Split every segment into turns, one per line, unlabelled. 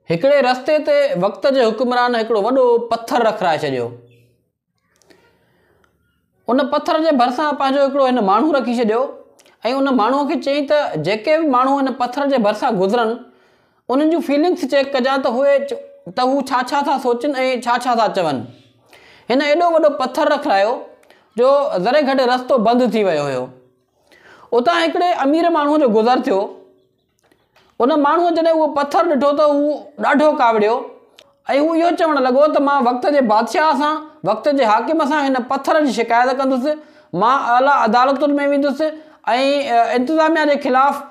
هڪڙي رستي تي وقت جي حڪمران هڪڙو وڏو پٿر رکرائي ڇڏيو. ان پٿر جي ڀرسان پنهنجو هڪڙو هن ماڻهو رکي ڇڏيو ۽ ان ماڻهوء کي چيائين ته جيڪي به ماڻهو هن پٿر جي ڀرسان گذرن انهن جون فيلنگس چيڪ ڪجان ته اهي ته هو ڇا ڇا ٿا سوچن ۽ ڇا ڇا ٿا چون. هن ايڏو وڏو پٿر رکرايو جو ذري گهٽ رستو بند ٿي ويو هيو. اتان هڪڙي امير ماڻهوء جو گذر ٿيو. ان ماڻهوء جڏهن اهو پٿر ڏٺو ته هو ڏاڍو ڪاوڙيو ۽ هو اهو چوڻ لڳو ته مان وقت جي بادشاهه سان، وقت جي حاڪم سان هن پٿر جي شڪايت ڪندس، مان اعليٰ عدالتن ۾ ويندس ۽ انتظاميا جي خلاف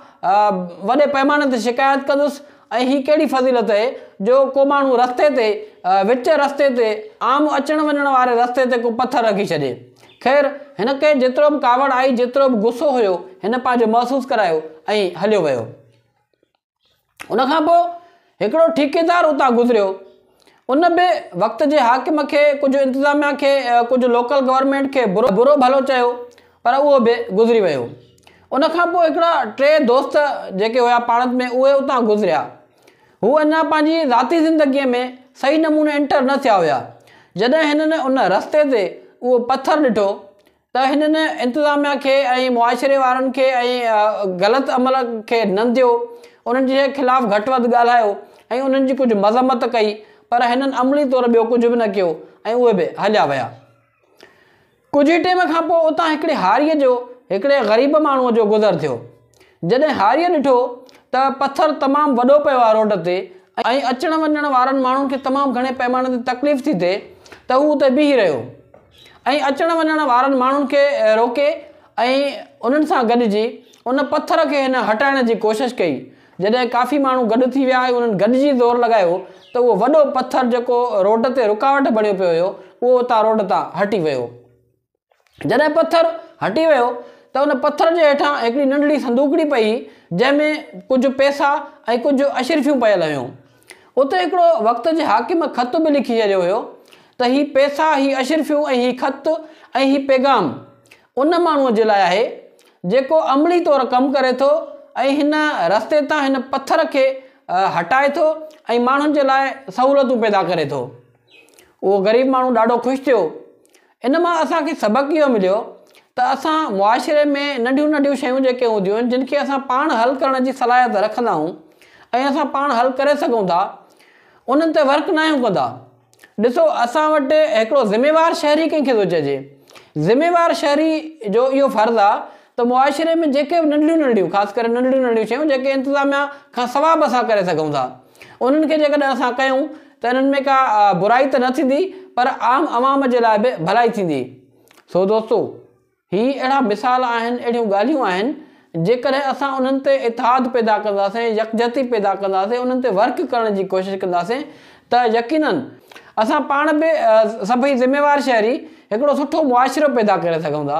وڏي پئماني تي شڪايت ڪندس ۽ هي ڪهڙي فضيلت اهي جو ڪو ماڻهو رستي تي، وچ رستي تي، عام اچڻ وڃڻ واري رستي تي ڪو پٿر رکي ڇڏي. خير، هن کي جيترو به ڪاوڙ آئي، جيترو به غصو هيو، هن پنهنجو محسوس ڪرايو ۽ هليو ويو. ان کان پوء هڪڙو ٺيڪيدار اتان گذريو. ان به وقت جي حاڪم کي، ڪجهه انتظاميا کي، ڪجهه لوڪل گورنمينٽ کي برو ڀلو چيو، پر اهو به گذري ويو. ان کان پوء هڪڙا ٽي دوست جيڪي هيا پاڻ ۾ اهي اتان گذريا. هو اڃا پنهنجي ذاتي زندگيء ۾ صحيح نموني انٽر نه ٿيا هيا. جڏهن هنن ان رستي تي اهو پٿر ڏٺو ته هنن انتظاميا کي ۽ معاشري وارن کي ۽ غلط عمل کي ننديو، انهن جي خلاف گهٽ وڌ ڳالهايو ۽ انهن جي ڪجهه مذمت ڪئي پر هنن عملي طور ٻيو ڪجهه به نه ڪيو ۽ اهي به هليا ويا. ڪجهه ئي ٽيم کان پوء اتان هڪڙي هاريء جو هڪڙي غريب ماڻهوء جو گذر ٿيو. جڏهن هاريء ڏٺو ته پٿر تمام وڏو پيو آهي روڊ تي ۽ اچڻ وڃڻ وارن ماڻهن کي تمام گهڻي پئماني تي تڪليف ٿي ٿئي ته هو اتي بيهي رهيو ۽ اچڻ وڃڻ وارن ماڻهن کي روڪي ۽ انهن سان گڏجي ان پٿر کي هن هٽائڻ جي ڪوشش ڪئي. جڏهن ڪافي ماڻهو گڏ ٿي ويا ۽ انهن گڏجي زور لڳايو ته اهو وڏو پٿر جيڪو روڊ تي رڪاوٽ بڻيو پيو هيو اهو اتان روڊ تان هٽي ويو. جڏهن پٿر هٽي ويو ته ان پٿر جي هيٺان هڪڙي ننڍڙي صندوقڙي پئي هئي جنهن ۾ ڪجهه پئسا ۽ ڪجهه اشرفيون پيل هيون. اتي هڪڙو وقت جي حاڪم خط به لکي ڇڏيو هيو ته هي پئسا، هي اشرفيون ۽ هي خط ۽ هي پيغام ان ماڻهوء جي لاء آهي، جيڪو عملي طور ڪم ڪري ٿو ۽ هن رستي تان هن پٿر کي هٽائي ٿو ۽ ماڻهن جي لاء سهولتون پيدا ڪري ٿو. اهو غريب ماڻهو ڏاڍو خوش ٿيو. ان مان اسان کي سبق اهو مليو ته اسان معاشري ۾ ننڍيون ننڍيون شيون جيڪي هونديون آهن، جن کي اسان پاڻ حل ڪرڻ جي صلاحيت رکندا آهيون ۽ اسان پاڻ حل ڪري سگهون ٿا، انهن تي ورڪ ناهيون ڪندا. ڏسو اسان وٽ هڪڙو ذميوار شهري ڪنهن کي ٿو چئجي؟ ذميوار شهري جو اهو فرض آ ته معاشري ۾ جيڪي به ننڍڙيون ننڍڙيون خاص ڪري ننڍڙيون ننڍڙيون شيون جيڪي انتظاميا کان سوا به اسان ڪري سگهون ٿا انهن کي جيڪڏهن اسان ڪيون ته انهن ۾ ڪا برائي ته نه ٿيندي پر عام عوام جي لاء به ڀلائي ٿيندي. سو دوستو! هي اهڙا مثال آهن، اهڙيون ڳالهيون آهن، جيڪڏهن اسان انهن تي اتحاد پيدا ڪنداسين، يڪجهتي پيدا ڪنداسين، انهن تي ورڪ ڪرڻ جي ڪوشش ڪنداسين ته يقيناً اسان پاڻ به سڀئي ذميوار شهري هڪڙو سٺو معاشرو پيدا ڪري سگهون ٿا.